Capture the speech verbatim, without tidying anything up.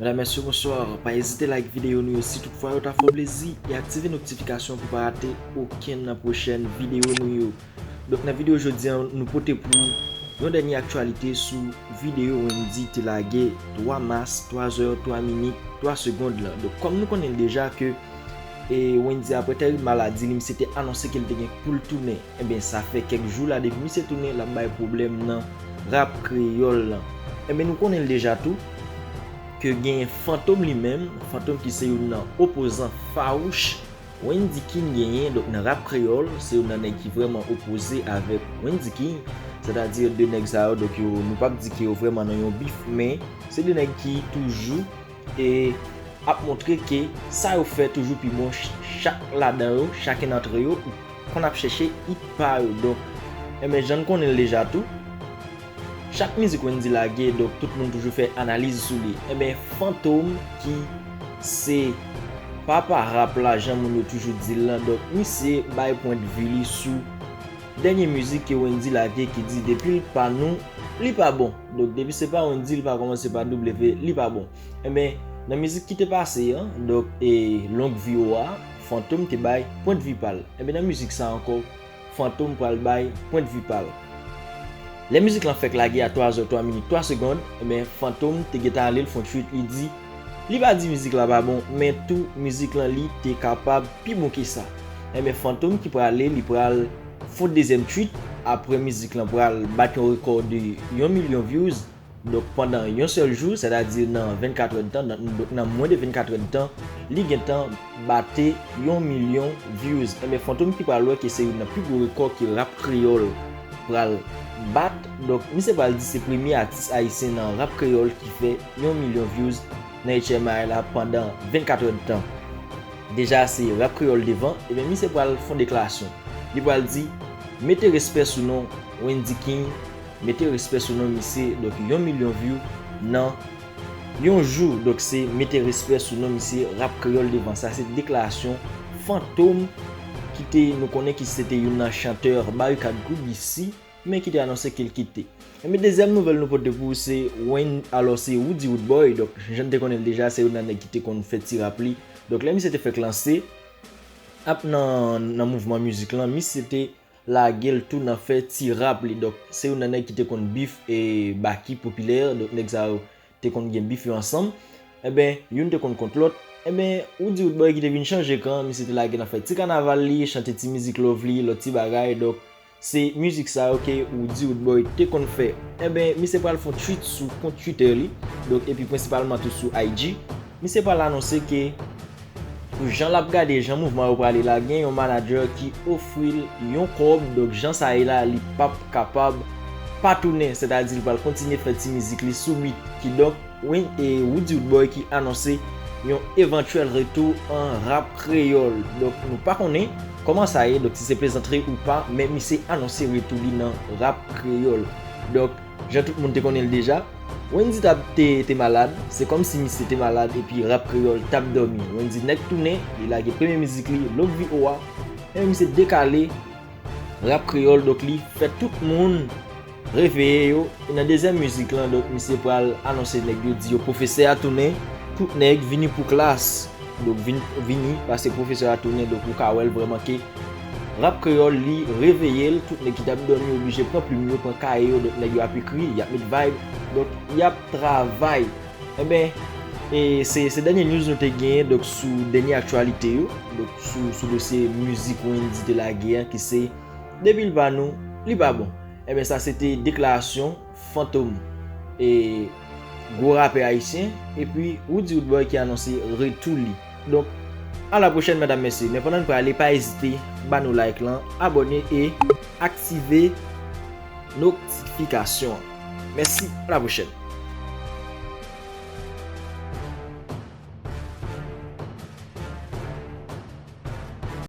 Medam, mesye, bonswa. Pa ezite like videyo nou yo si tout fwa yo ta fè w plezi e aktive notifikasyon pou pa rate okenn nan pwochèn videyo nou yo. Donk, nan videyo jodi a, nou pote pou yon dènye aktyalite sou videyo Wendy te lage twa mas, twa zè, twa minit, twa segond lan. Donk, kòm nou konnen l deja ke e Wendy, apre tèrib maladi li, misye te anonse ke l te gen pou l tounen. Enben, sa fè kèk jou la depi misye tounen, l ap bay pwoblèm nan rap kreyòl lan. Enben, nou konnen l deja tou ke genyen Fantom li menm, Fantom ki se youn nan opozan fawouch Wendy King genyen, donk nan rap kreyòl, se youn nan nèg ki vrèman opoze avèk Wendy King, sètadi de nèg sa yo, donk yo, nou p ap di ke yo vrèman nan yon bif, men se de nèg ki toujou e ap montre ke sa yo fè toujou pi bon, ch-, chak ladan yo, chakenn antre yo, konn ap chèche it pa yo. Donk, enben, jan n konnen l deja tou, chak mizik Wendy lage, donk, tout moun toujou fè analiz sou li. Enben, Fantom, ki se papa rap la, jan moun yo toujou di l lan, donk, misye bay pwennvi li sou dènye mizik ke Wendy lage, ki di depi l pa nou, li pa bon. Donk, depi se pa Wendy, li pa kòmanse pa W, li pa bon. Enben, nan mizik ki te pase an, donk, e Longue Vie O A, Fantom te bay pwennvi pa l. Enben, nan mizik sa ankò, Fantom pral bay pwennvi pa l. Lè mizik lan fèk lage a twa zè twa minit twa segond, enben, Fantom te gentan ale l fè yon tweet, li di, li pa di mizik la pa bon, men tou mizik lan li te kapab pi bon ke sa. Enben, Fantom ki prale, li pral fè yon dezyèm tweet, apre mizik lan pral bat yon rekò de yon milyon views, donk, pandan yon sèl jou, sètadi nan vennkatrè dtan, nan, donk, nan mwen de vennkatrè dtan, li gentan bate yon milyon views. Enben, Fantom ki pral wè ke se youn nan pi gwo rekò ke rap kreyòl pral bat. Donk, misye pral di se premye atis ayisyen nan rap kreyòl ki fè yon milyon views nan H M I la pandan vennkatrè dtan. Deja, se rap kreyòl devan, enben, misye pral fè yon deklarasyon. Li pral di, mete respè sou non Wendy King, mete respè sou non misye, donk, yon milyon view nan yon jou. Donk, se mete respè sou non misye, rap kreyòl devan. Sa se deklarasyon Fantom, ki te, nou konnen ki se te youn nan chantè Barikad Group isi, men ki te anonse ke l kite. Enben, dezyèm nouvèl nou pote pou ou se Wen-, alò, se Roody Roodboy. Donk, jan n te konnen l deja, se youn nan nèg ki te konn fè ti rap li. Donk, lè misye te fèk lanse, ap nan, nan mouvman mizik lan, misye te lage l tou nan fè ti rap li. Donk, se youn nan nèg ki te konn bif e Baky Popilè. Donk, nèg sa yo te konn gen bif yo ansanm. Enben, youn te konn kont lòt. Enben, Roody Roodboy ki te vin chanje kan, misye te lage nan fè ti kanaval li, chante ti mizik love li, lòt ti bagay. Donk, se mizik sa yo ke Roody Roodboy te konn fè. Enben, misye pral fè yon tweet sou kont Twitter li. Donk, epi prensipalman tou sou I G. Misye pral anonse ke pou jan l ap gade jan mouvman yo prale la, gen yon manadjè ki ofri l yon kòb, donk jan sa ye la, li p ap kapab pa tounen, sètadi li pral kontinye fè ti mizik li sou beat. Kidonk, Wen-, e Roody Roodboy ki anonse yon evantyèl retou an rap kreyòl. Donk, nou pa konnen kòman sa ye, donk si se plezantri ou pa, men misye anonse retou li nan rap kreyòl. Donk, jan tout moun te konnen l deja, Wendy t ap te, te malad, se kòmsi misye te malad epi rap kreyòl t ap dòmi. Wendy nèk tounen, li lage premye mizik li, Longue Vie O A, men misye dekale rap kreyòl, donk li fè tout moun reveye yo. E nan dezyèm mizik lan, donk misye pral anonse nèg yo, di yo pwofesè a tounen, tout nèg vini pou klas. Donk vin, vini, paske pwofesè a tounen, donk ou ka wè l vrèman ke rap kreyòl li reveye l, tout nèg ki t ap dòmi oblije pran plim yo, pran kaye yo, donk nèg yo ap ekri, y ap met vibe, donk y ap travay. Enben, e se, se dènye news nou te genyen, donk sou dènye aktyalite yo, donk sou, sou dosye mizik Wendy te lage an, ki se depi l pa nou, li pa bon. Enben, sa se te deklarasyon Fantom, e gwo rapè ayisyen, epi Roody Roodboy ki anonse retou li. Donk, a la pwochèn, medam, mesye. Men pandan n prale, pa ezite ba nou like lan, abòne e aktive notifikasyon an. Mèsi, a la pwochèn.